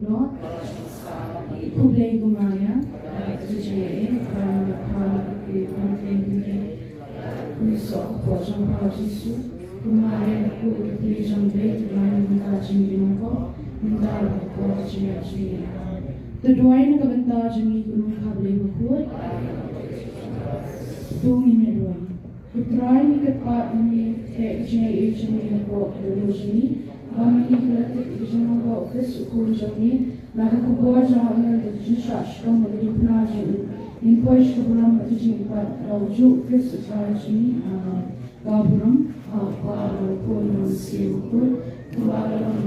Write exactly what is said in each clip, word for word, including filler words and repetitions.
Lord. Khublei ko Maria, ka jingïaid, Trai u don bad pha, la ka kti bad ka kti jong pha, u Jisu u pdeng jong pha, Jisu. Ko Maria, ka kti jong U Blei, to duwai na ka bynta jong ngi ki nongpop, mynta bad ha ka por jong ka jingïap jong ngi. To duwai na ka bynta jong ngi ki nongkha Blei bakhuid. To ngin ïa duwai. Ko Trai, ngi kyrpad ïa ngi, ïa ka jingïaid jong ngi hapoh ka dohnud jong ngi. Ba ma ngi ki la tip ïa ka jinglong ba U Khrist u Khun jong ngi, la ka khubor jong u angel bad ka jingshah shitom bad ka jingpynbna jong u, ngin poi sha ka burom bad ka jingïohi ba u juh U Khrist u Trai jong ngi. Amen. Ka burom ha U Kpa bad ha U Khun bad ha U Mynsiem Bakhuid, kumba ka long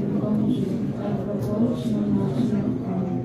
ha kaba bud junom junom. Amen.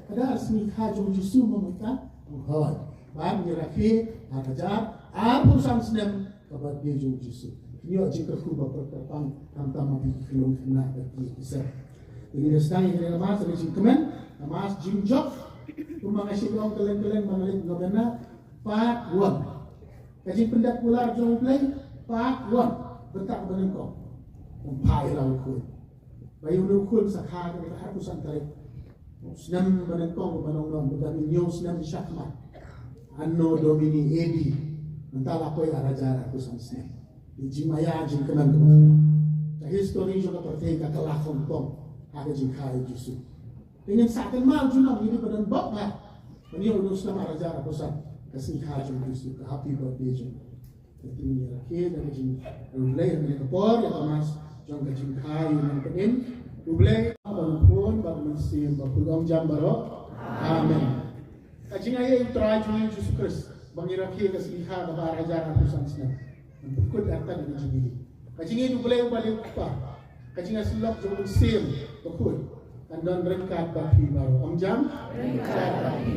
Ka da sngi kha jong Jisu ma mynta u hoi. Bad ngi rakhe ha ka jar arphew san snem ka birthday jong Jisu. Ngi ïoh jingkyrkhu ba pyrkhat pang khamtam ma phi ki khun khynnah bad ki khynnah. Te ngin ïa sdang ïa kane ka mass ha ka jingkmen, ka mass jingjop. Kumba nga shu ong kylleng kylleng ba nga leit novena, part one. Ka jingpyndep kular jong U Blei, part one. Bynta kaba nyngkong. Kum phai ïa la u khun. Ba ïa une u khun sa kha ka arphew san tarik. Snem ba nyngkong ba nong nong, ba hynñiew snem shakhmat. Anno Domini A D, mynta la poi ar hajar arphew san snem. Ïa jingmaïa jingkmen ka, ka histori jong ka pyrthei ka kylla khongpong ha ka jingkha U Jisu. Te ngin sa kynmaw junom, ngi dei ban don bok ba ban ïoh u snem ar hajar arphew san, ka sngi kha jong U Jisu, ka happy birthday jong U. Te ngi rakhe da ka jingriewblei ha kane ka por ïa ka Mass jong ka jingkha ïa u Nongpynim U Blei, bad u Khun bad u Mynsiem Bakhuid. Ong jam baroh. Amen. Ka jingaiei U Trai jong ngi U Jisu Khrist ba ngi rakhe ka sngi kha kaba ar hajar arphew san snem, ngan pynkut artat ïa ka jingaiei. Ka jingaiei U Blei uba dei U Kpa, ka jingïasyllok jong u Mynsiem Bakhuid, kan don ryngkat bad phi baroh. Ong jam. Ryngkat bad phi.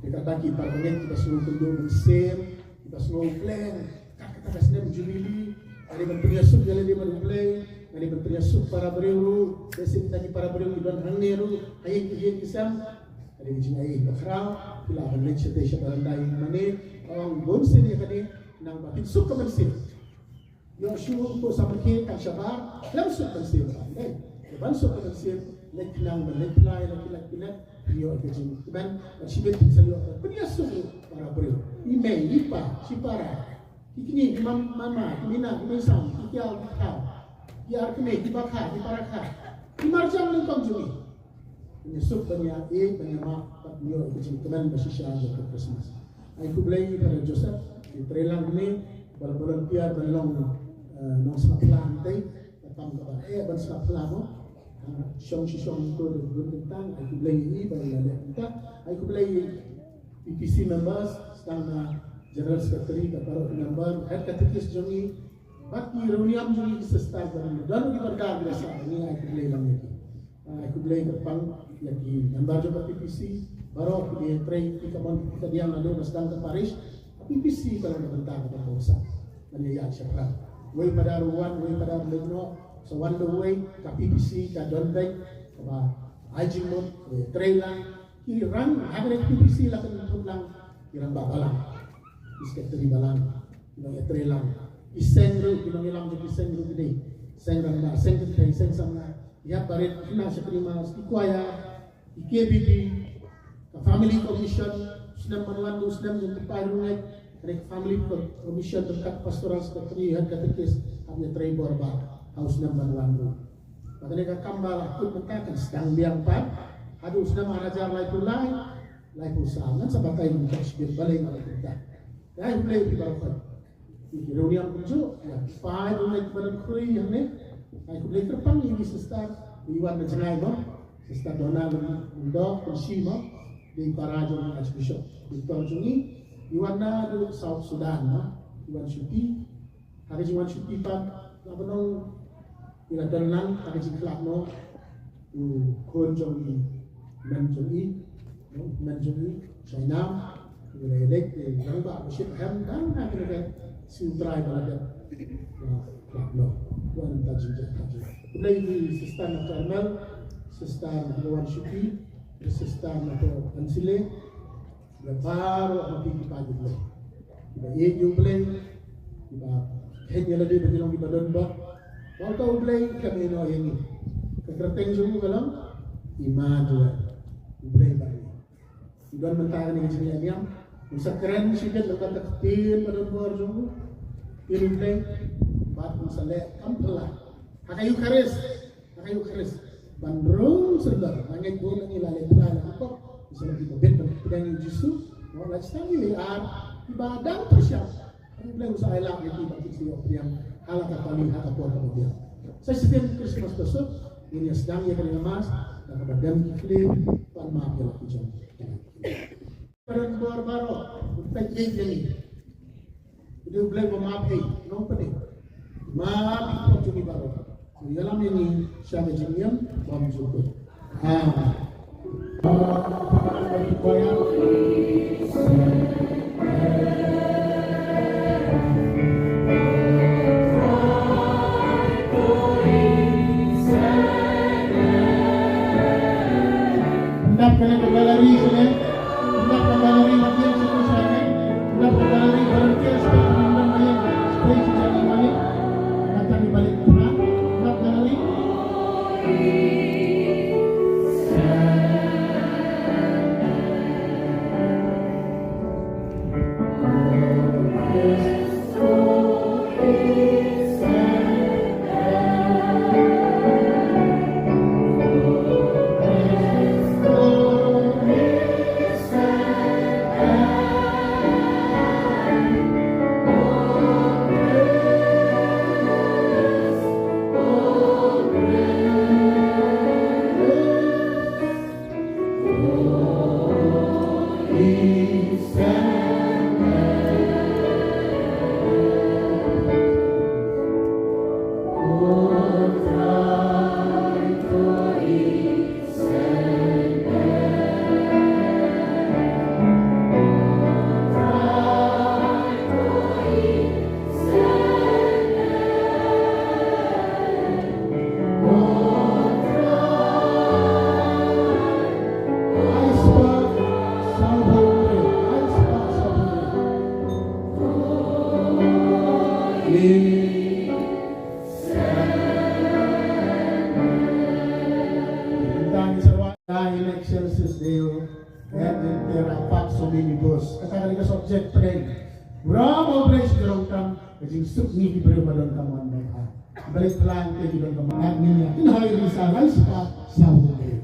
Ïa kata ki para bangeit kiba sngew kynduh mynsiem, kiba sngew pleng, kat kata ka snem Jubili, nga dei ban pynïasuk ïa lade bad U Blei, nga dei ban pynïasuk para briew ruh, lehse kita ki para briew ki don hangne ruh ha ïing ki ïing ki sem. Nga dei ka jingaiei ba khraw, phi lah ban leit shatei sha baranda ïing mane, ong bun sien ïa kane, nang ba phin suk ka mynsiem. Ïoh shuh ko samrkhie kan shabar, lem suk mynsiem ba dei. Ban suk mynsiem, leit khnang ban leit pynlait, leit pynlait, pynlait, ïoh ka jingkmen, bad shibit phin sa ïoh ban pynïasuk ruh para briew. I mei, i pa, shipara, ki kñi, ki mam-, mama, ki mina, ki meisam, ki kiaw, ki thaw, ki ar kmie, ki bakha, ki para kha, ki marjan nyngkong jong ngi. Ngi suk ban ïa ïeit ban ïa map bad ïoh ka jingkmen ba shisha jong ka Christmas. Ai khublei ïa Father Joseph, i trei lang ne, ba la volunteer ban long, eh, nongsngap phla hangtei, ka kam kaba eh ban sngap phla mo. Ah, shong shi shong to de bun tang, ai khublei ïa i ba la leh tang. Ai khublei ïa P P C members, sdang na General Secretary, ka baroh member, Head Catechist jong i, bad ki riewniam jong i ki sister, bad ki don ki ba da ki ba sah, ngi ai khublei lang ïa ki. Ai khublei kyrpang ïa ki member jong ka P P C baroh, ki trei ki kamon ki kadiang lane ba sdang ka parish. Ka P P C ka long ka bynta kaba kongsan ban ïa ïaid shaphrang. Wei Padar u wan, wei Padar u leit noh, sa wan da uwei, ka P P C ka don beit kaba ai jingmut, kaba ïatrei lang. Ki rang ha kane ka P P C la kynthup lang ki rangbah balang, ki secretary balang, ki nongïatrei lang, ki seng ruh, ki nongïalam jong ki seng ruh ki dei seng rangbah, seng kynthei, seng samla, ïa barit, ki nongshakri Mass, ki choir, ki K B B, ka family commission, u snem ban wan ruh u snem jong ki paid riewngeit, kane ka family commission ryngkat pastoral secretary, head catechist, hap ïatrei bor bha ha u snem ban wan ruh. Ba kane ka kam ba la kut mynta kan sdang biang pat haduh u snem ar hajar laiphew lai, laiphew saw. Ngan sa batai mynta shibit balei nga la kut mynta. Ai khublei ïa phi baroh. Ïa ki riewniam kumjuh, ïa ki paid riewngeit kiba don khrui hangne. Ai khublei kyrpang ïa ki sister, i wan na jngai mo, Sister Donna Lyngdoh Kynshi mo, dei para jong u Archbishop Victor jong ngi, i wan naduh South Sudan mo, i wan shuti. Ha ka jingwan shuti pat, la ban ong, i la don lang ha ka jingkhlad noh u khun jong i, men jong i, no, men jong i, Shainam, i la leit, i la rangbah ba shit hem, dang ha kane ka sngi U Trai ba la dep. La khlad noh. Wan ta jingjia ka jing. Khublei ïa ki sister na Carmel, sister na Wan Shuki, sister na Ansile, Ïa baroh ma phi ki paid U Blei, kiba ïeit ïa U Blei, kiba khein ïa lade ba ki long kiba don bok. Ba uta U Blei u khlem ïehnoh ïa ngi. Ka kyrteng jong u ka long Immanuel. U Blei bad ngi. U don mynta kane ka jingïaid niam. Un sa kren shibit lyngba ka ktien ba don bor jong u. Ktien U Blei. Bad un sa leh kam phylla ha ka Eukharist. Ha ka Eukharist ban rung sendar, nga ngeit bun na ngi la leh phla la pok, sa la ki bit ban pdiang ïa U Jisu, mo la sdang ïa ar kiba dang pyrshah. Ka Blei u sa ai lad ïa ki ba ki sa ïoh pdiang ha la ka kali ha ka por kaba biang. Sa shisien Christmas ka suk, ngin ïa sdang ïa kane ka Mass da kaba dem ki khlieh ban map ïa la ki jong. Ka don bor baroh, u peit ïa ngi. U dei U Blei ba map ei, nongpynim. Map ïa ki pop jong ngi baroh. Ïalam ïa ngi sha ka jingim bymjukut. Amen. Ynda kane ka gallery shane, ynda ka gallery ma tiang shane shane, ynda ka gallery volunteer shane, ynda ma ïeng stage shane ma ïeng, ynda tang ïa ba leit phra, ynda gallery. Mini bus, kata ka dei ka subject pdeng. Bra ba U Blei shi donkam, ka jingsuk ngi ki briew ba donkam wan bad ha. Ba leit phlang te ki donkam wan bad ngi ïa. Kin hai ri sa lai spa sa U Blei.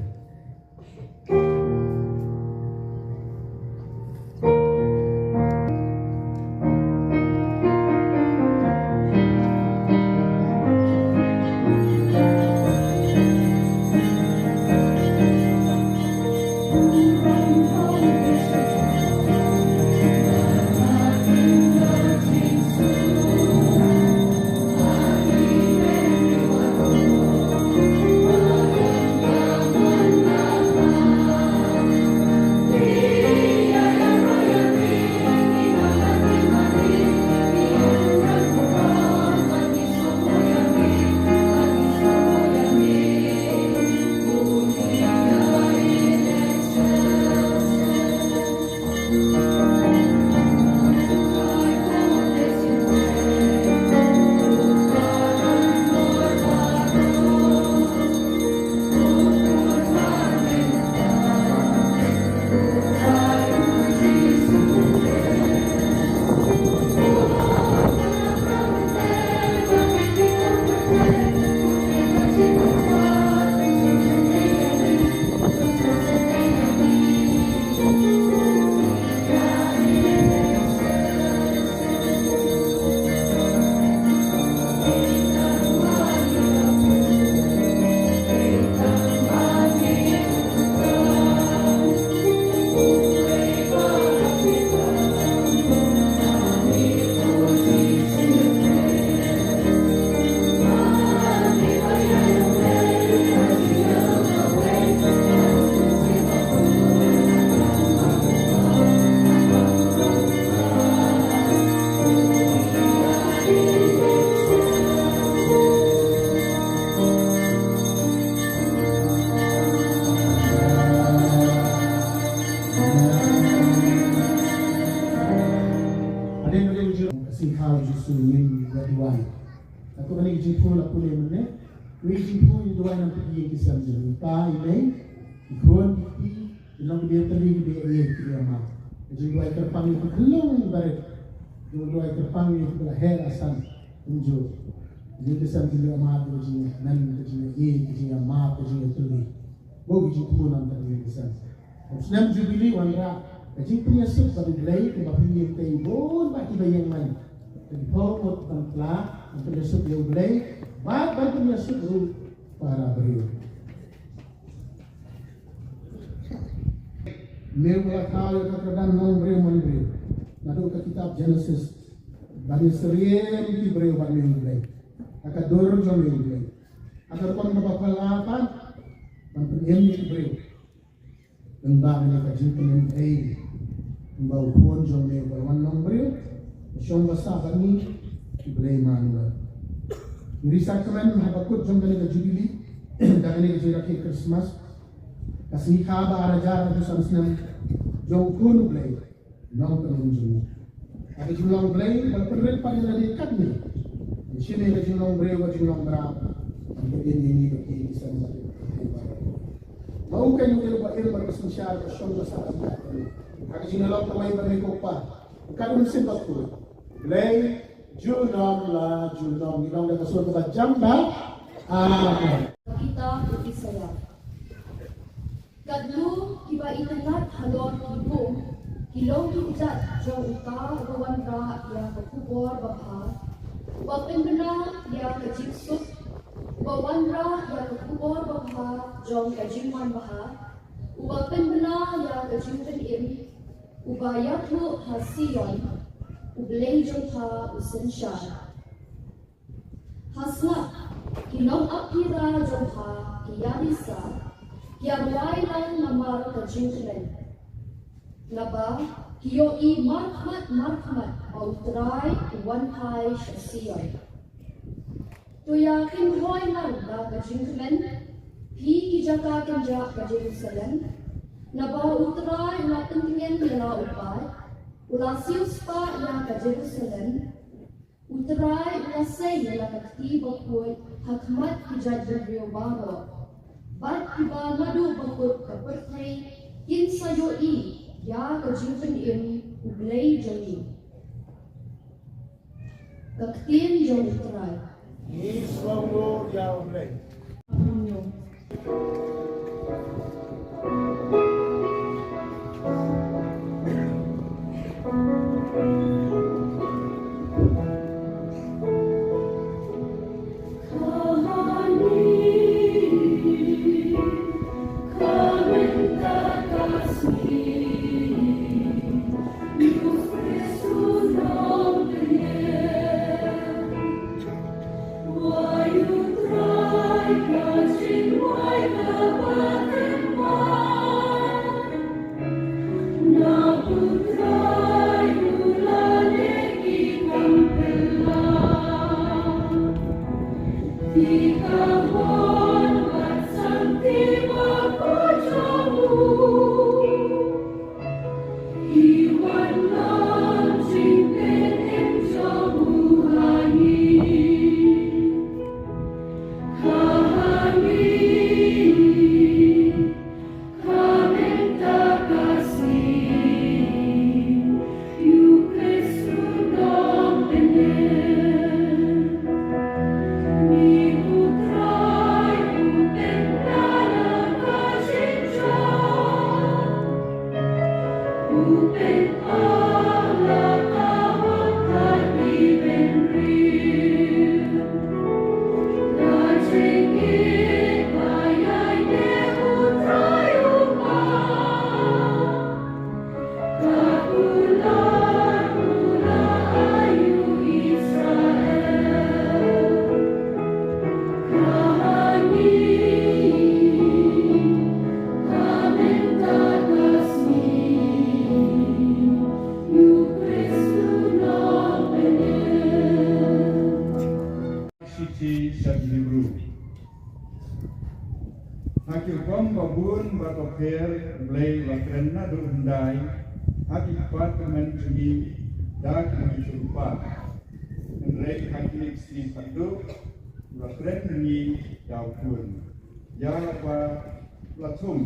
Hadien ba dei u jingkhaw Jisu ngin ïa duwai. Hato kane ka jingpule la pule mynne. Kane ka jingpule ïa duwai namar ki ïing ki sem jong ngi. Kpa, i mei, i khun, i kti, i long ki ïatylli, ki ïa, ki ïa map. Ka jingduwai kyrpang ïa ki khyllung barit. Jingduwai kyrpang ïa ki ba la heh la san. Kumjuh. Ïing ki sem jong ngi, ïa map, ka jingïakmen, ka jingïa, ka jingïa map, ka jingïatylli. Bun ki jingpule namar ki ïing ki sem. Snem Jubili wanrah ka jingpynïasuk bad U Blei, kaba pynïeng tei bun ba kiba ïeng man. Ka jingpynïasuk ban pla, ban pynïasuk ïa U Blei, bad ban pynïasuk ruh para briew. Une u ba la thaw ïa ka kyrdan nongbriew manbriew. Naduh ka kitab Genesis. Ban ïasyriem ki briew bad une U Blei. Ha ka dur jong une U Blei. Ha ka rukom kaba phylla pat. Ban pynim ïa ki briew. Lyngba kane ka jingpynim ei, lyngba u Khun jong me uba la wan long briew, ba shong ba sah bad ngi, U Blei Immanuel. Ngi ri sacrament ha ka kut jong kane ka Jubili, da kane ka jingrakhe Christmas, ka sngi kaba ar hajar arphew san snem jong u Khun U Blei. Nongpynim jong ngi. Ha ka jinglong Blei, ba la pynrit pat ïa lade katne. Ngi shim ïa ka jinglong briew, ka jinglong mrad. Ngi pynïeng ïa ngi bad ki, ki sem bad ki. Ba u kane u dei uba im bad uba synshar, uba shong uba sah. Ha ka jinglong kawei bad me ko Kpa. Ka Mynsiem Bakhuid. Blei, junom la junom. Ngi long da ka sur kaba jam bha. Amen. Kitab u Isaïah. Katno kiba itynnad halor ki bum ki long ki kjat jong uta uba wanrah ïa ka khubor babha, uba pynbna ïa ka jingsuk, uba wanrah ïa ka khubor babha jong ka jingwan bha, uba pynbna ïa ka jingpynim, uba ïathuh ha Sion, U Blei jong pha u synshar. Ha slap, ki nongap ïa jong pha ki ïa risa, ki ïa rwai lang namar ka jingkmen. Naba ki ïohi markhmat markhmat ba U Trai u wan phai sha Sion. To ïa kynhoi lang da ka jingkmen, phi ki jaka kynjah ka Jerusalem. Naba U Trai u la pyntngen ïa la u paid, u la siewspah ïa ka Jerusalem. U Trai u la sei ïa la ka kti bakhuid ha khmat ki jaitbynriew baroh. Bad kiba naduh ba kut ka pyrthei kin sa ïohi Ïa ka jingpynim U Blei jong ngi. Ka ktien jong U Trai. Ngi sngewbha ïa U Blei. Shithi sha ki Hebru. Ha ki rukom babun bapher U Blei u la kren naduh hyndai ha ki kpa tymmen jong ngi da ki nongïathuhlypa. Hynrei ha kine ki sngi khatduh u la kren ha ngi da U Khun, ïa uba la thung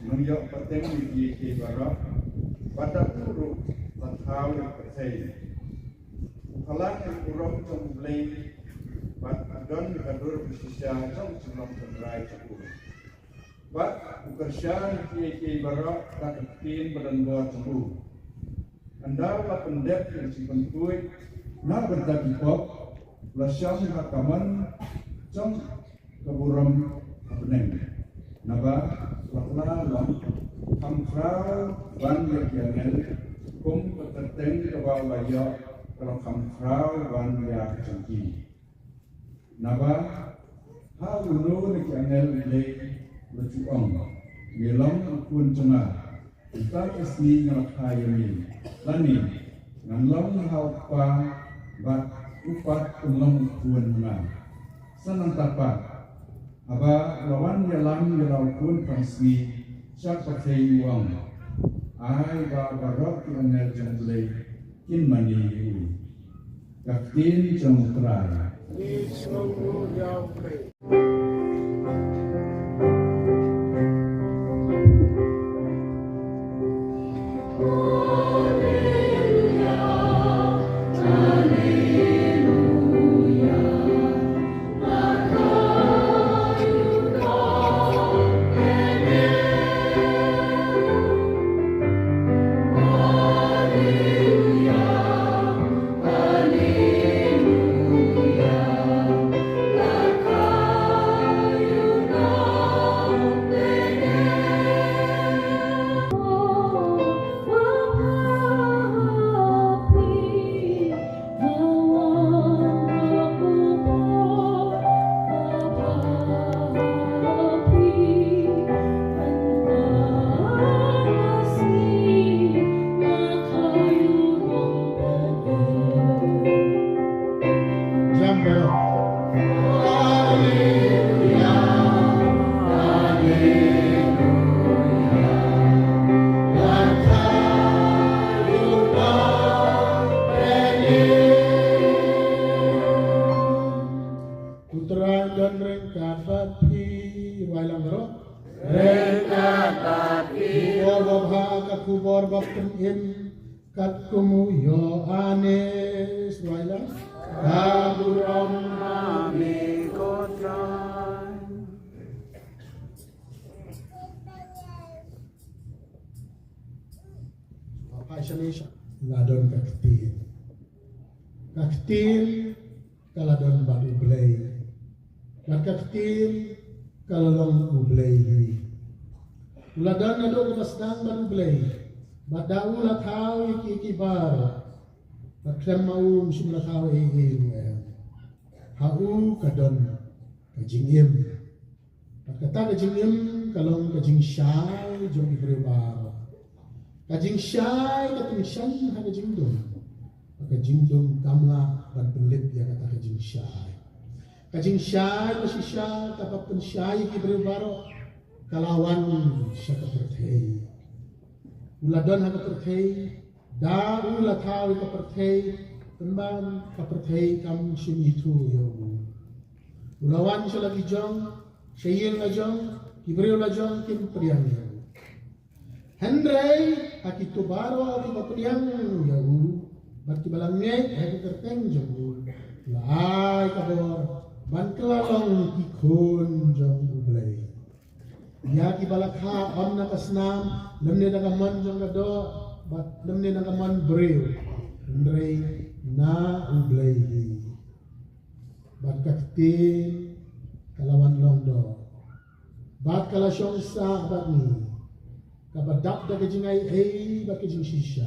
nongïoh pateng ïa kiei kiei baroh, bad da u ruh la thaw ïa ka pyrthei. U phalang ïa ka burom jong U Blei bad u don ïa ka dur bashisha jong ka jinglong tynrai jong u. Bad u kyrshan ïa kiei kiei baroh da ka ktien badonbor jong u. Ynda la pyndep ïa ka jingpynpoi na ka bynta ki pop, la shong ha ka mon jong ka burom ha bneng. Naba la kylla long kham khraw ban ïa ki angel, kum ka kyrteng kaba u la ïoh ka long kham khraw ban ïa ka jong ki. Naba ha uno na ki angel U Blei u la ju ong, me long U Khun jong nga, mynta ka sngi nga la kha ïa me. Lane ngan long ha u Kpa bad u pat un long U Khun ha nga. Sa nangta pat, haba u la wan ïalam ïa la U Khun tang sngi sha ka pyrthei, u ong, ai ba baroh ki angel jong U Blei kin mane ïa u. Ka ktien jong U Trai. Katkum u Ïoannis, duwai lang. Ka burom ha me ko Trai. Phai shane sha. La don ka ktien. Ka ktien ka la don bad U Blei. Bad ka ktien ka la long U Blei hi. U la don naduh kaba sdang bad U Blei. Bad da u la thaw ïa ki, ki baroh. Bad khlem ma u ym shym la thaw ei ei ruh em. Ha u ka don ka jingim. Bad kata ka jingim ka long ka jingshai jong ki briew baroh. Ka jingshai ka tyngshaiñ ha ka jingdum. Bad ka jingdum kam lah ban pynlip ïa kata ka jingshai. Ka jingshai ka shisha kaba pynshai ïa ki briew baroh ka la wan sha ka pyrthei. U la don ha ka pyrthei, da u la thaw ïa ka pyrthei, pynban ka pyrthei kam shym ithuh ïa u. U la wan sha la ki jong, sha ïing la jong, ki briew la jong kim pdiang ïa u. Hynrei ha kito baroh kiba pdiang ïa u bad kiba la ngeit ha ka kyrteng jong u, la ai ka bor ban kylla long ki khun jong U Blei. Ïa kiba la kha ym na ka snam, lymne na ka mon jong ka doh, bad lymne na ka mon briew, hynrei na U Blei hi. Bad ka ktien ka la wan long doh. Bad ka la shong sah bad ngi. Kaba dap da ka jingai ei bad ka jingshisha.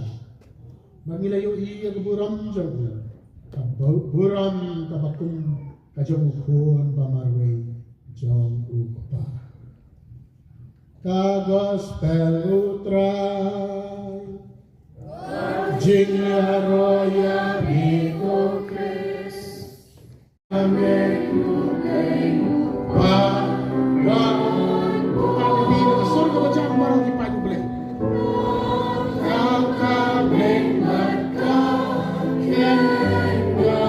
Bad ngi la ïohi ïa ka burom jong u. Ka bu-, burom kaba kum ka jong u khun ba marwei jong u kpa. Ka gospel U Trai. Jingïaroh ïa ngi ko Khrist. Amen. Ba, ba, ba, ka bi ka sur ka ba jam ba ki pa U Blei. Ka ka Blei na ka keng ga.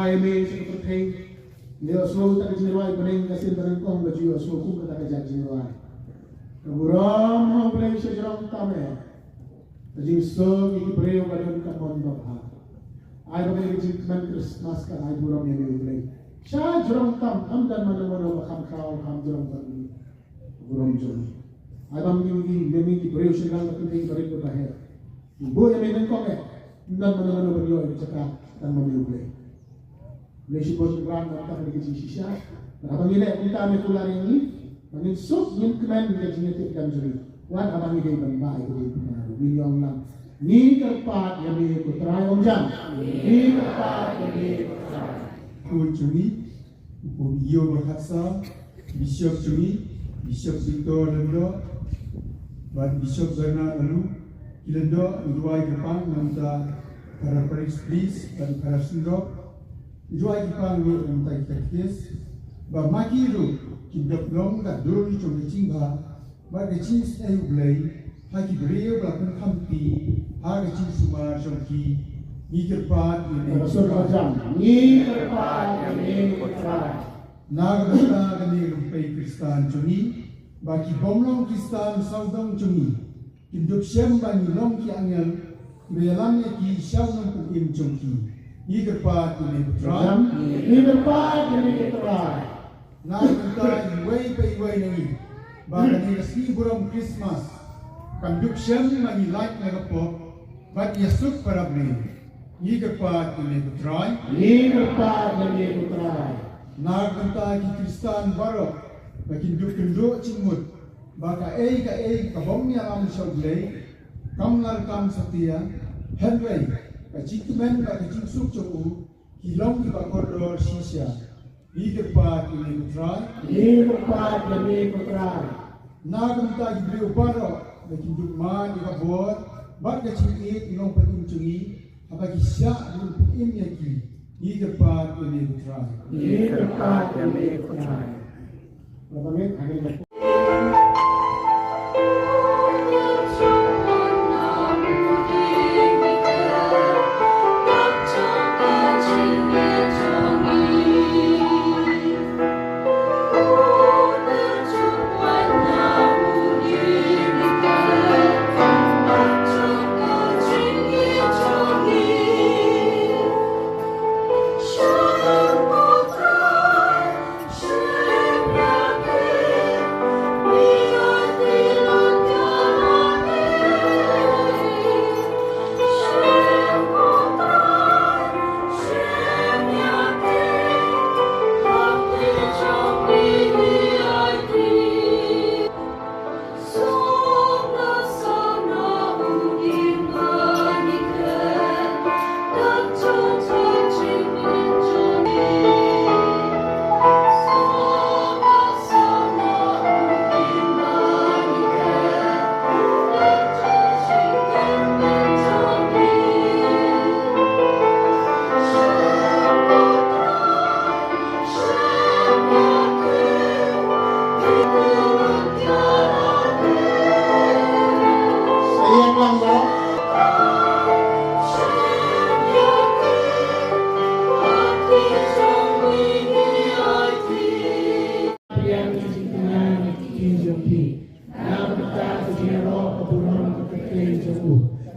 Hai me sha ka pyrthei. Ngi ïohsngew kata ka jingrwai bneng ka sien bneng kong ka ju ïohsngew kum kata ka jait jingrwai. Ka burom ha U Blei sha jrong tam eh. Ka jingsuk ïa ki briew ka don ka mon babha. Ai ba ka jingkmen Christmas ka ai burom ïa ngi U Blei. Sha jrong tam, ym don mano mano ba kham khraw kham jrong bad ngi. Burom jong ngi. Ai ba ngi ngi ngi ki briew shynrang ba kynthei ba rit ba her. Ngi buh ïa me nyngkong eh. Ym don mano mano ban ïoh ïa ka jaka tang ma me U Blei. Blei shibun Trai, ngan kyrpad ïa ka jingshisha. Haba ngi leh kumta me kular ïa ngi, ba ngin suk ngin kmen ïa ka jingïathuhkhana jong ngi. Wat haba ngi dei ban bah ïa ka jingpynpaw, ngin ïoh lang. Ngi kyrpad ïa me ko Trai, ong jam. Ngi kyrpad ïa me ko Trai. Ko jong ngi, ko Ïew Barkhatsa, Bishop jong ngi, Bishop Victor Lyngdoh, bad Bishop Bernard Alu, ki Lyngdoh, ngi duwai kyrpang namar ka para parish priest, bad para synrok, ngi duwai kyrpang ruh namar ka katekis, ba ma ki ruh kin dep long ka dur jong ka jingbha, bad ka jingïaseng U Blei ha ki briew ba la pynkhamti ha ka jingsumar jong ki. Ngi kyrpad ïa me. Ngi kyrpad ïa me, ko Trai. Na ka bynta kane ka pyrthei Khristan jong ngi, ba ki bym long Khristan sawdong jong ngi kin dup shem ba ngi long ki angel kiba ïalam ïa ki sha u nongpynim jong ki. Ngi kyrpad ïa me, ko Trai. Ngi kyrpad ïa me, ko Trai. Na ka bynta iwei pa iwei na ngi, ba kane ka sngi burom Christmas kan dup shem ba ngi lait na ka pop bad ïasuk para briew. Ngi kyrpad ïa me, ko Trai. Ngi kyrpad ïa me, ko Trai. Na ka bynta ki Khristan baroh ba kin dup kynduh jingmut ba kaei kaei ka bym ïalam sha U Blei kam lah kam satia, hynrei ka jingkmen bad ka jingsuk jong u ki long kiba kordor shisha. Ngi kyrpad ïa me, ko Trai. Ngi kyrpad ïa me, ko Trai. Na ka bynta ki briew baroh ba kin dup mad ïa ka bor bad ka jingïeit u nongpynim jong ngi, haba ki shah ban pynim ïa ki. Ngi kyrpad ïa me, ko Trai. Ngi kyrpad ïa me, ko Trai.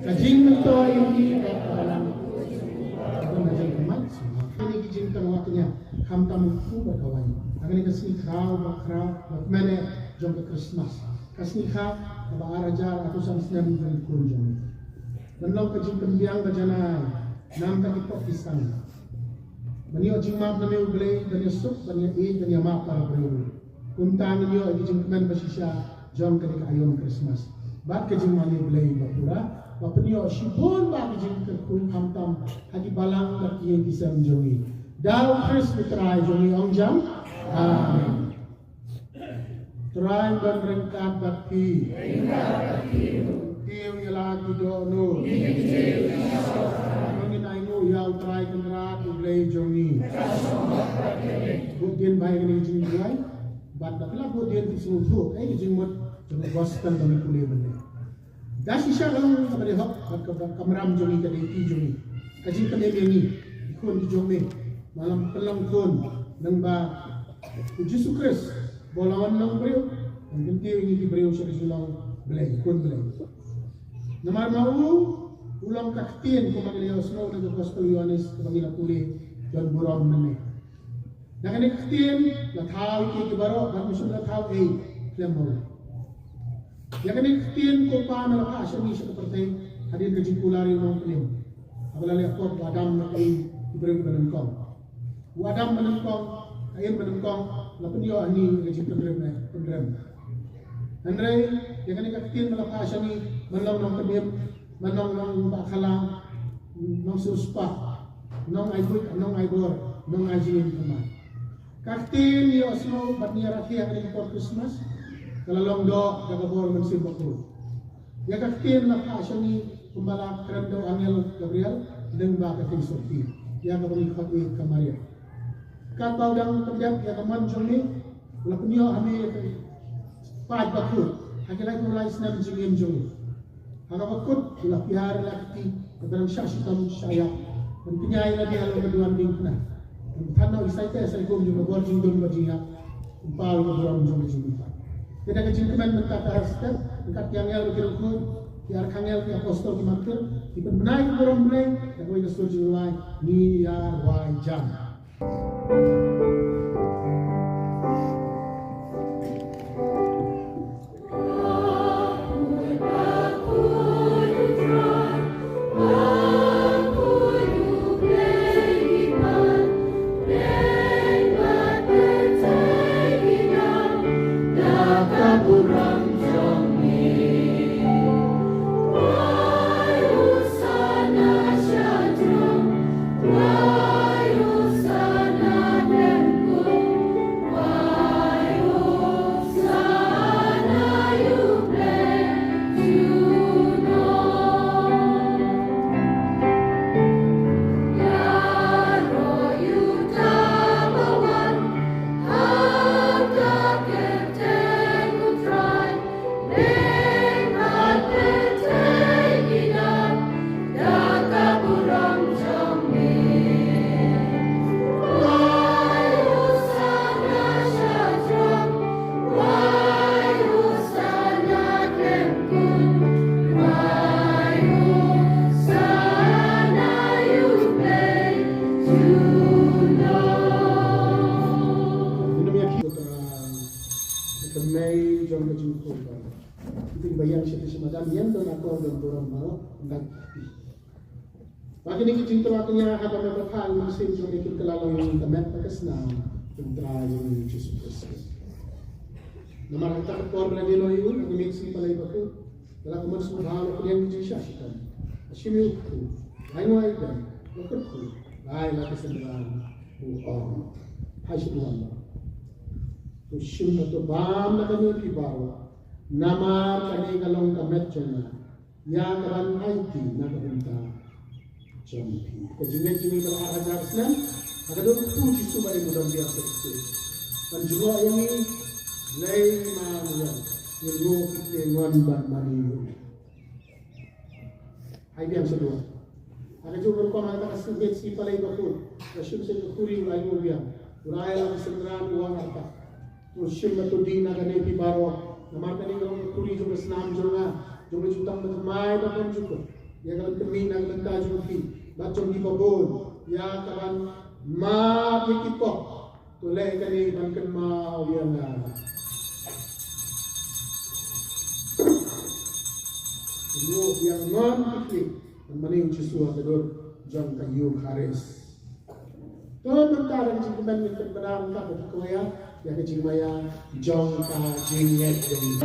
Ka jingmyntoi ïa ngi ka balang. Kane ki jingkynmaw kynja khamtam u kpu bad ka waiñ. Kane ka sngi khraw ba khraw ba kmen jong ka Christmas. Ka sngi kha kaba ar hajar arphew san snem jong ka khun jong ngi. Ban long ka jingpynbiang ba janai namar ki pop ki sang. Ban ïoh jingmap na me U Blei, ban ïasuk, ban ïaieit, ban ïamap para briew. Kumta ngin ïoh ïa ki jingkmen ba shisha jong kane ka aïom Christmas bad ka jingmane Blei ba pura, ba pynïoh shibun ba ki jingkyrkhu khamtam ha ki balang bad ki ïing ki sem jong ngi. Da U Khrist U Trai jong ngi, ong jam. Amen. Trai ban ryngkat bad phi. Kiew ïa la ki dohnud. Ngin ainguh ïa U Trai Kynrad U Blei jong ngi. Bud dien ba ïa kane ka jingduwai. Bad da phi la bud dien, phi sngewthuh kaei ka jingmut jong ka gospel ba ngi pule mynne. Da shisha ka long kaba dei hok bad kaba kamram jong ngi, ka dei ki jong ngi. Ka jingkmen ïa ngi ki khun ki jong me. Malam pynlong khun nang ba U Jisu Khrist ba u la wan long briew, u kyntiew ïa ngi ki briew sha ka jinglong Blei, khun Blei. Namar ma u u long ka ktien kumba ngi la ïohsngew na ka Gospel Ïohannes kaba ngi la pule don burom mynne. Na kane ka ktien la thaw ïa ki baroh, bad mynsiem la thaw ei khlem ma u. Ïa kane ka ktien ko Pa me la phah sha ngi sha ka pyrthei hadien ka jingkular ïa u Nongpynim. Haba la leh pop u Adam bad ka Im ki briew kiba nyngkong. U Adam ba nyngkong, ka Im ba nyngkong, la pynïoh ha ngi ïa ka jingpynrem, eh, pynrem. Hynrei ïa kane ka ktien ba la phah sha ngi ban long nongpynim, Ba nong nong ba khala, nong suspah, nong ai buit, nong ai bor, nong ai jingim kama. Ka ktien ïohsngew bad ngi rakhe ha ka dei ka por Christmas, ka la long doh da ka bor Mynsiem Bakhuid. Ïa ka ktien la phah sha ngi kumba la kren da u angel Gabriel, lyngba ka ktien Sophia. Ïa kaba ngi khot ïa ka Maria. Katba u dang pyndep ïa ka mon jong me, u la pynïoh ha me ïa ka paid bakhuid ha ki laiphew lai snem jingim jong u. Ha kaba kut u la pynïar ïa la ka kti kaba dang shah shitom shah ïap, ban pynïar ïa lade halor ka duwan diengphna, ban pynthan noh ïa ki sai teh sai kum jong ka bor jingdum bad jingïap, ban paw ïa ka burom jong ka jingmihpat. Te da ka jingkmen mynta ka step, ryngkat ki angel ki riewkhuid, ki arkangel, ki apostol, ki martir, ki pynbna ïa ka burom Blei da kawei ka sur jingrwai, Ngi ïa rwai jam. Ka mei jong ka jingkhun ba. Kin ba ïeng sha ka sha madan ïeng don akor don burom baroh. Ba kine ki jingtyrwa kñia haba me pyrkhat ïa u mynsiem jong me kin kylla long ïa ka met bad ka snam jong U Trai jong ngi U Jisu Khrist. Namar ha kata ka por ba la dei noh ïa u ha ka miet sngi Palei Bakhuid, la kumno sngewbha la pdiang ki jingshah shitom. La shim ïa u kpu, la ai nguh ai beiñ, la kyrkhu, la ai la ka synran, u ong, phai sha duwan. To shim bad to bam na kane phi baroh, namar kane ka long ka met jong nga. Ïa ka ban aiti na ka bynta jong phi. Ka jingngeit jong ngi ka la ar hajar snem ha ka dur U Jisu ba dei u dong biang shisha. Ban jngoh ïa ngi, lei ma ngi, ngin ïoh ki kynnoh ban mane ïa u. Hai biang sha duwan. Ha ka juh ka rukom ha kata ka sngi Palei Bakhuid, ka shim sha ka khuri u la ïoh biang, u la ai la ka synran u wan artat. To shim bad to die na kane phi baroh, namar kane ka long ka khuri jong ka snam jong nga, jong ka jutang ba thymmai bad bymjukut. Ïa ka ban pynmih na ka bynta jong phi bad jong ki babun, ïa ka ban map ïa ki pop. To leh kane ban kynmaw ïa nga. Ïa nga ngan kit ban mane U Jisu ha ka dur jong ka Eukharist. To mynta da ka jingkmen ngin pynbna ryngkat bad ka kwaya ïa ka jingmaïa jong ka jingngeit jong ngi.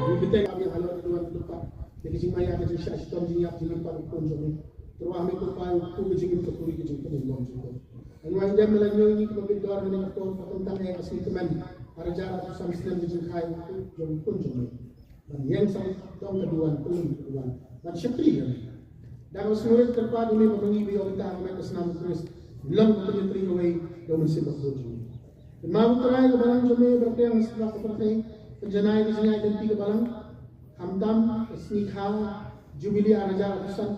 Ngi bteng ïa halor ka duwan ka dukha, ïa ka jingmaïa, ka jingshah shitom, jingïap jinglyngkot u khun jong ngi. Tyrwa ha me ko Kpa, u kpu ka jingim, ka puri ka jingpynim bymjukut. Ai nguh ai dem, me la ñiew ïa ngi kiba bit dor ha kane ka por, ba kyntang ïa ka sngi kmen ar hajar arphew san snem ka jingkha u khun jong ngi. Ban ïeng sawdong ka duwan, pynlong ka duwan ban shakri ïa me. Da kaba sngewrit kyrpad ïa me ba ma ngi ba ïoh bynta ha ka met ka snam u Khrist, long ka pynïatrei kawei da u Mynsiem Bakhuid jong me. Kynmaw ko Trai ka balang jong me ba la pdiang ha satlak ka pyrthei, pynjanai ka jingïaid lynti ka balang, khamtam ka sngi kha Jubili ar hajar arphew san,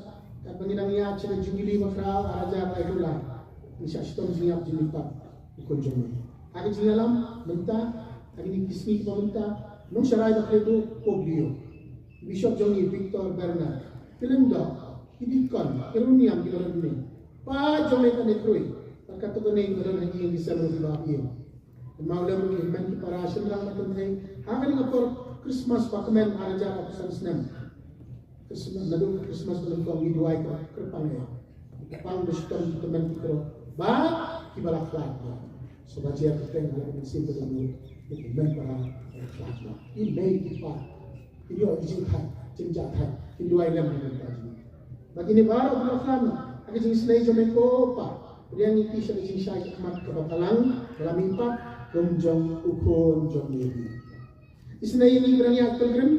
katba ngi dang ïaid sha ka Jubili bakhraw ar hajar laiphew lai. Ngi shah shitom jingïap jingmihpat u khun jong me. Ha ka jingïalam mynta, ha kine ki sngi kiba mynta, nongsharai ba khlem duh Pope Leo, Bishop jong ngi Victor Bernard, ki lyngdoh Ki dikon, ki runiam, ki baron ne. Pa jong me kane kroi. Bad kato kane ki baron ha ki ïing ki sem ruh kiba ïing. Mawlem ki men ki para shynrang ba tynthei. Ha kane ka por Christmas ba kmen ha ka jar arphew san snem. Christmas, naduh Christmas ba nyngkong ngi duwai ka kyrpang ïa. Kyrpang ba shitom ki tymmen ki kyrpang. Ba kiba la khlad ba. Sngewbha jia kyrteng ha ka mynsiem ka jong u. Ki men para la khlad ba. Ki mei ki pa. Ki ïoh ki jingthait, jingjahthait, ki duwai lem ha ka bynta jong ngi. Bad kine baroh ki la khlad noh, ha ka jingsnei jong me ko Pa, pdiang ïa ki sha ka jingshai khmat kaba balang, ba la mihpat, kum jong u Khun jong me. Isynei ïa ngi ba dang ïaid pilgrim,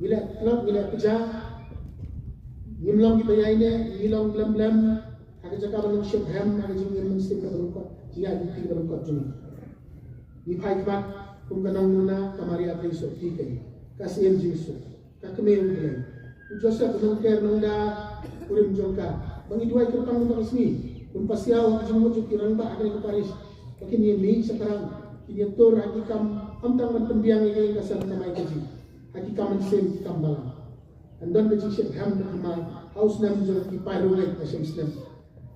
ngi leh tlot, ngi leh pja, ngim long kiba ïaineh, ngi long blem blem, ha ka jaka ba long shephem, ha ka jingim mynsiem kaba lyngkot, jingïaid lynti kaba lyngkot jong ngi. Ngi phai khmat kum ka nongmuna ka Maria Theisotti, ka Syiem Jisu, ka Kmie U Blei, u Joseph u nongker nongda, kurim jong ka. Ba ngi duwai kyrpang mynta ka sngi, un pasiaw ha ka jingmut jong ki rangbah ha kane ka parish, ba kin ïa mih shaphrang, kin ïa tur ha ki kam, khamtam ban pynbiang ïa ka sem kamai kajih, ha ki kam mynsiem, ki kam balang. Kan don ka jingshephem ka thymmai ha u snem jong ki paidbah ha snem snem.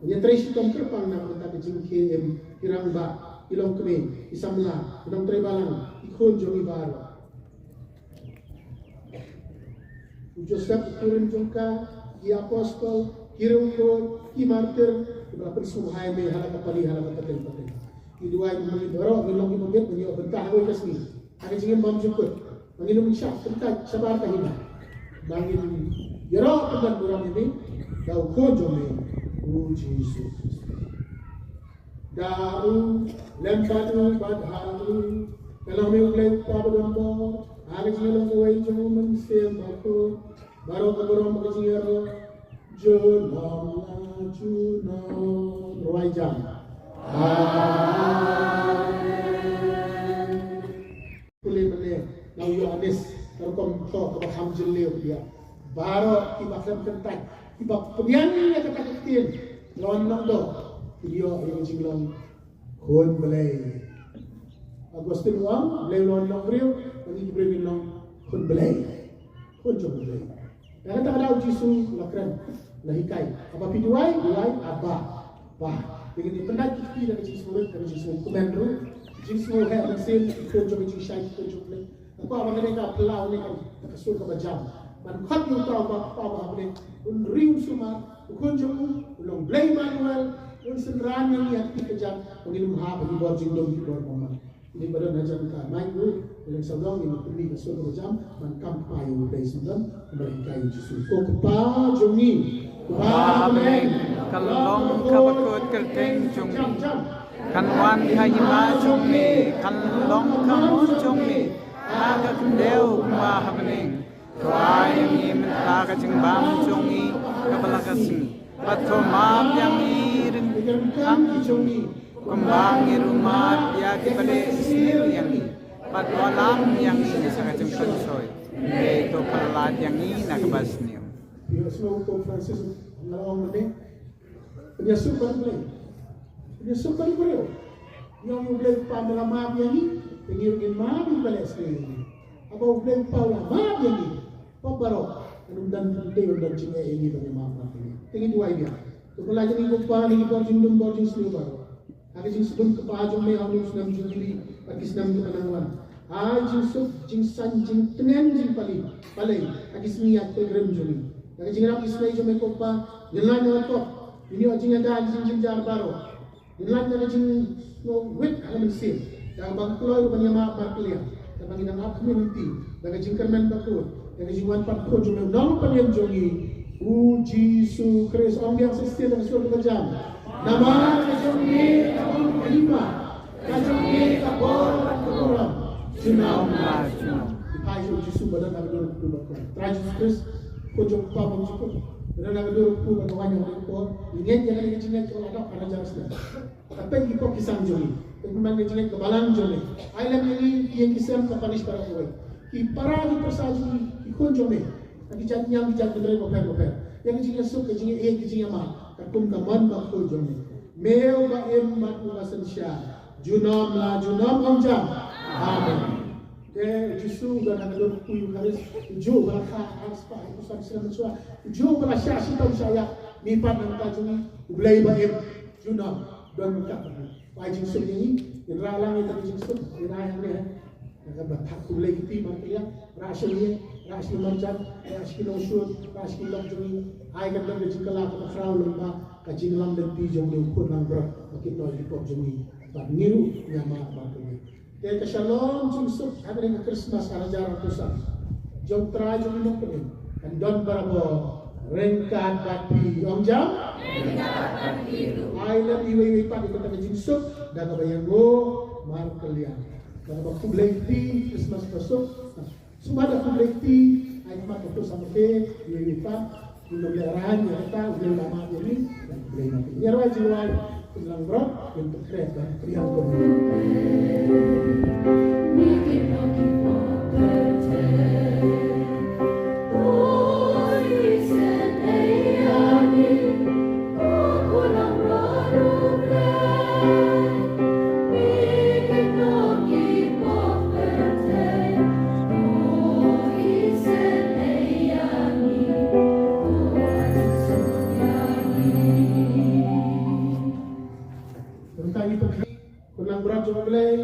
Ngi trei shitom kyrpang na ka bynta ka jingkhie im ki rangbah, ki longkmie, ki samla, ki nongtrei balang, ki khun jong ngi baroh. U Joseph u kurim jong ka, ki apostol, ki riewkhuid, ki martir, kiba la pynsngewbha ïa me ha la ka pali, ha la ka pateng pateng. Ngi duwai ba ngi baroh ngin long kiba bit, ba ngin ïoh bynta ha kawei ka sngi. Ha ka jingim bymjukut, ba ngin ym shah kyntait shabar ka hima, ba ngin ïaroh pynban burom ïa me da u Khun jong me, u Jisu Khrist. Da u, lem bad u, bad ha u, ka long me U Blei U Kpa badonbor, ha ka jinglong kawei jong U Mynsiem Bakhuid, baroh ka burom bad ka jingïaroh junom la junom. Rwai jam. Amen. Pule mane na u Ïoannis, ka rukom thoh kaba kham jylliew ïa baroh kiba khlem kyntait, kiba pdiang ïa kata ka ktien, la wan nongdoh, ki ïoh ïa ka jinglong khun Blei. Augustine u ong, Blei u la wan long briew, ngi ki briew ngin long khun Blei. Khun jong U Blei. Ïa kata ka daw Jisu la kren, la hikai. Haba phi duwai, duwai, Abba, Pa. Ïa kane pyndat ki kti da ka jingsngewrit, da ka jingsngewkmen ruh. Jingsngewheh mynsiem, ki khun jong ka jingshai, ki khun jong U Blei. Nga kwah ba kane ka phylla ne ka, ka sur kaba jam, ban khot ïa uta uba, uba ha Blei un ri un sumar, u Khun jong u, un long Blei Immanuel, un synran ïa ngi ha kti ka jam, ba ngin ym hap ha ki bor jingdum, ki bor bymman. Ngi ba don hajan ka main u, u leng sawdong, ngi pynmih ka sur kaba jam ban kam kpa ïa U Blei syndon, namar hikai U Jisu. Ko Kpa jong ngi, Kpa ha bneng, kan long kaba kut kyrteng jong me. Kan wan ka hima jong me, kan long ka mon jong me, ha ka khyndew kumba ha bneng. To ai ïa ngi mynta ka jingbam jong ngi kaba la ka sngi. Bad to map ïa ngi ryngkang ki jong ngi, kumba ngi ruh map ïa kiba leh sniew ïa ngi. Bad to lam ïa ngi sha ka jingpynshoi, hynrei to pyllait ïa ngi na kaba sniew. Ïa u Pope Francis nga la ong mynne, pynïasuk bad U Blei, pynïasuk bad U Blei. Ïa U Blei Kpa, me la map ïa ngi, te ngi ruh ngin map ïa kiba leh sniew ïa ngi. Haba U Blei Kpa u la map ïa ngi, pop baroh, kan ym don, ym don jingeh ïa ngi ban ïa map ïa ngi. Te ngi duwai biang. To pyllait ïa ngi ko Kpa na ki bor jingdum bor jingsniew baroh. Ha ka jingsbun kyrpang jong me ha une u snem Jubili bad ki snem kiba nang wan. Ai jingsuk, jingsaiñ, jingtngen, jingpalei, palei ha ki sngi ïaid pilgrim jong ngi. Ha ka jingïarap isynei jong me ko Kpa, ngin lait na ka pop, ngin ïoh jingïada ha ki jingjynjar baroh. Ngin lait na ka jingsngewrit ha ka mynsiem, da kaba ngi kloi ruh ban ïamap markylliang, da kaba ngi nang ap khmih lynti, da ka jingkyrmen bakhuid, da ka jingwan pat khuid jong me u Nongpynim jong ngi, u Jisu Khrist. Ong biang sa shisien da ka sur kaba jam. Namar ka jong me ka long ka hima, ka jong me ka bor bad ka burom, junom la junom. Ngi phai sha u Jisu ba don ha ka dur kaba kut. Trai Jisu Khrist, Khun jong U Kpa bymjukut, ba don ha ka dur kaba kut, ba wan ha kane ka por. Ngi ngeit ïa kane ka jingngeit ka la dap ha ka jar snem. Ka peit ki pop ki sam jong ngi, peit man ka jingngeit ka balang jong ngi. Ai lem ïa ngi ki ïing ki sem ka parish baroh kawei, ki para ki pyrsa jong ngi, ki khun jong me, ha ki jait niam ki jait hynrei bapher bapher. Ïa ka jingïasuk, ka jingïaieit, ka jingïamap katkum ka mon bakhuid jong me. Me uba im bad uba synshar junom la junom, ong jam. Amen. Te u Jisu u don ha ka dur kpu Eukharist, u juh ba la kha ar spah hynñiew phew san snem mynshuwa, u juh ba la shah shitom shah ïap, mihpat na ka bynta jong ngi, U Blei ba im, junom, don ryngkat bad ngi. Ai jingsuk ïa ngi, ngin rah lang ïa ka jingsuk, ngin ai hangne, eh. Kaba thad khublei kti markylliang, rah sha ngi, rah sha ki marjan, rah sha ki nongshun, rah sha ki lok jong ngi, ai kan don ka jingkylla kaba khraw lyngba ka jingïalam lynti jong une u khun langbrot, ba kin noh ïa ki pop jong ngi, bad ngi ruh ngi ïa map markylliang. Te ka shalom jingsuk ha kane ka Christmas ar hajar arphew san jong U Trai jong ngi Nongpynim kan don barabor ryngkat bad phi, ong jam. Ai lem iwei iwei pat ïa kata ka jingsuk da kaba ïanguh markylliang, da kaba khublei kti Christmas basuk. Sumar da khublei kti, ai khmat ka pus ha ka phe, iwei iwei pat. Ngin ym leh rang ïa kata, U Blei u la map ïa ngi, da U Blei u map ïa ngi. Ïa rwai jingrwai, khun langbrot, ngin pynkhreh ban pdiang kum. Tang ïa phi, khun langbrot jong U Blei,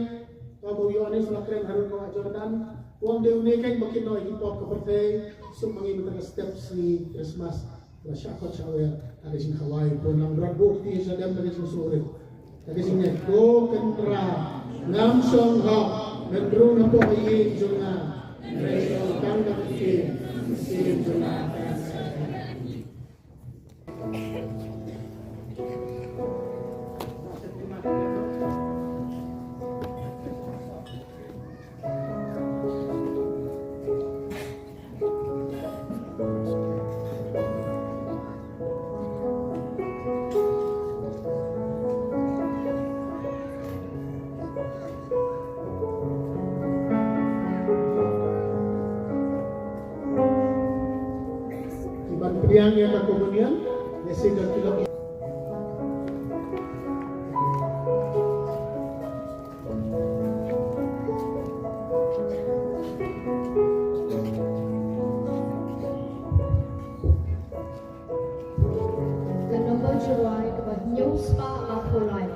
to ba u Ïoannis u la kren harud ka wah Jordan, u ong dei une keiñ ba kin noh ïa ki pop ka pyrthei, suk ma ngi mynta ka step sngi Christmas. La shah khot shah wer ha ka jingkhawai, khun langbrot, buh kti sha dem da ka jingsuk rit. Da ka jingngeit, Ko Kynrad, ngam shong hok men rung hapoh ïing jong nga, hynrei shong tang da ka ktien, ka ktien jong nga kan sa Ban pdiang ïa ka komunion, lehse don ki lok. Ka nombor jingrwai kaba hynñiew spah arphew lai.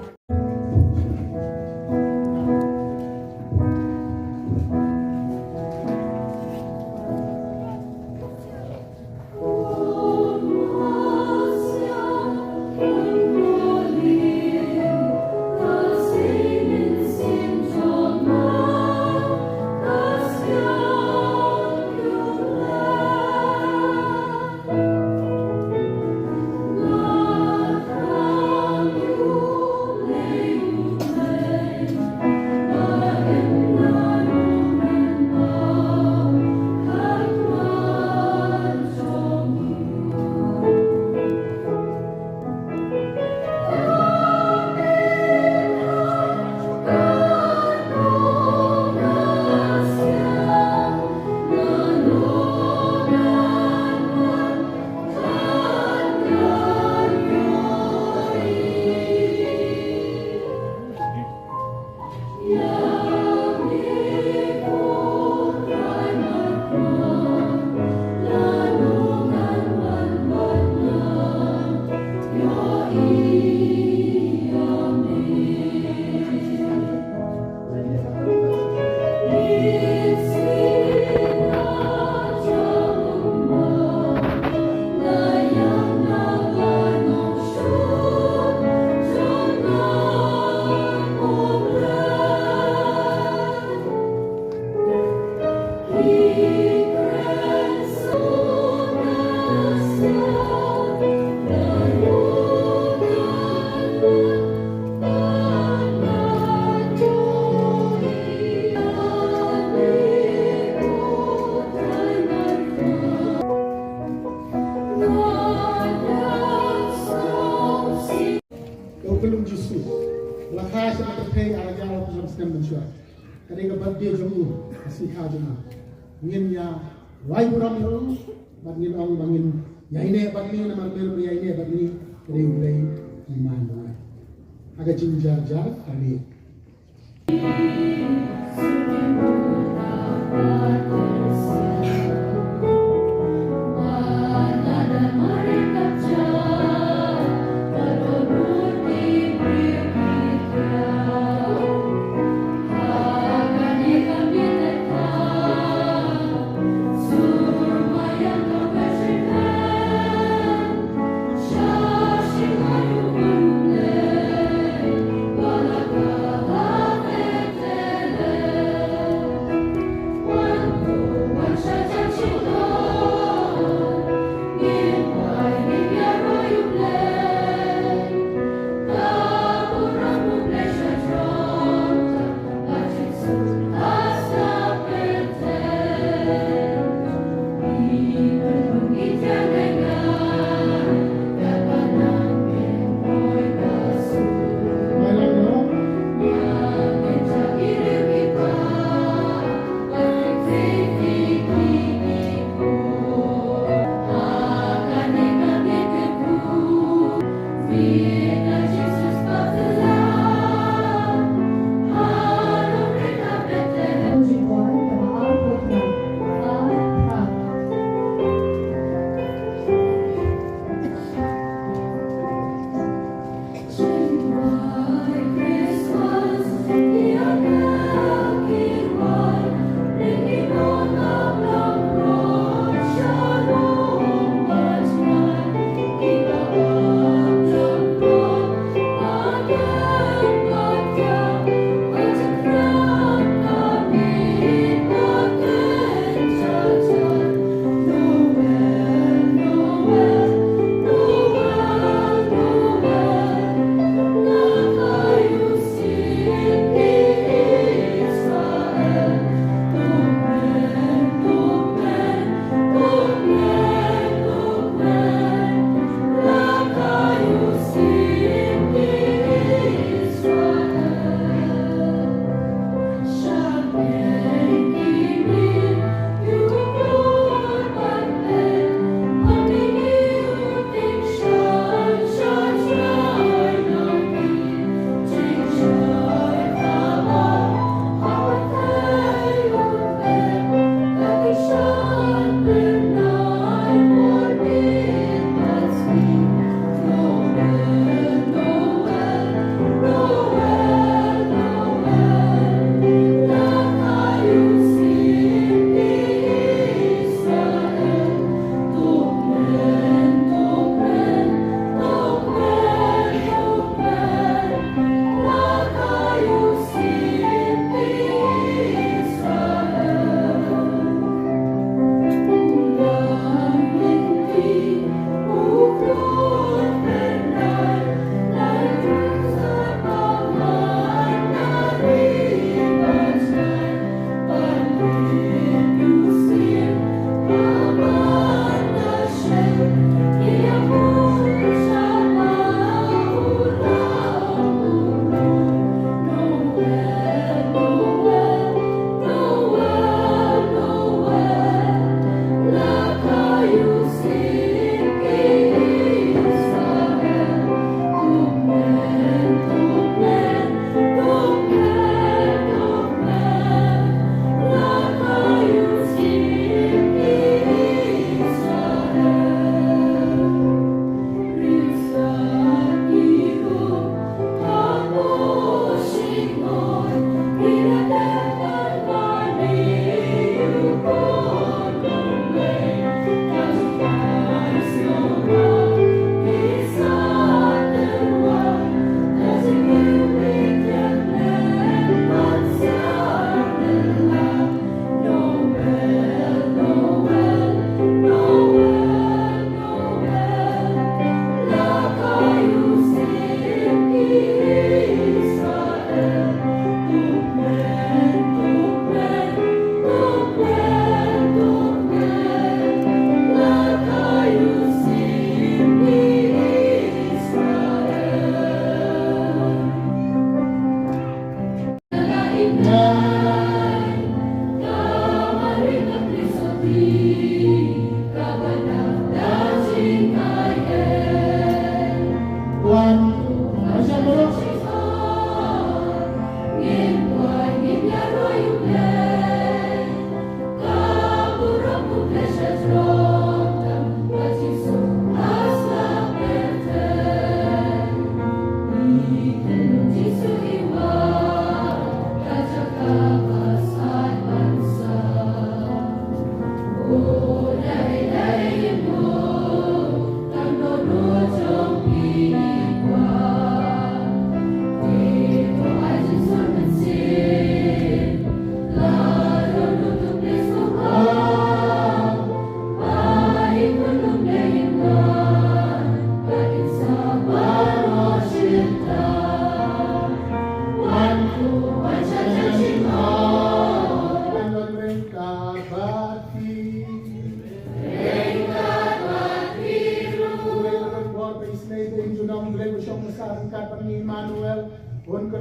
Ka u kyllum Jisu, la kha sha ka pyrthei ar hajar arphew san snem mynshuwa. Ka dei ka birthday jong u, ka sngi kha jong u. Ngin ïa wai burom ïa u, bad ngin ong ba ngin ïaineh bad ngi, namar me ruh ïaineh bad ngi, ka dei U Blei uba man. Ha ka jingjar jar, amen.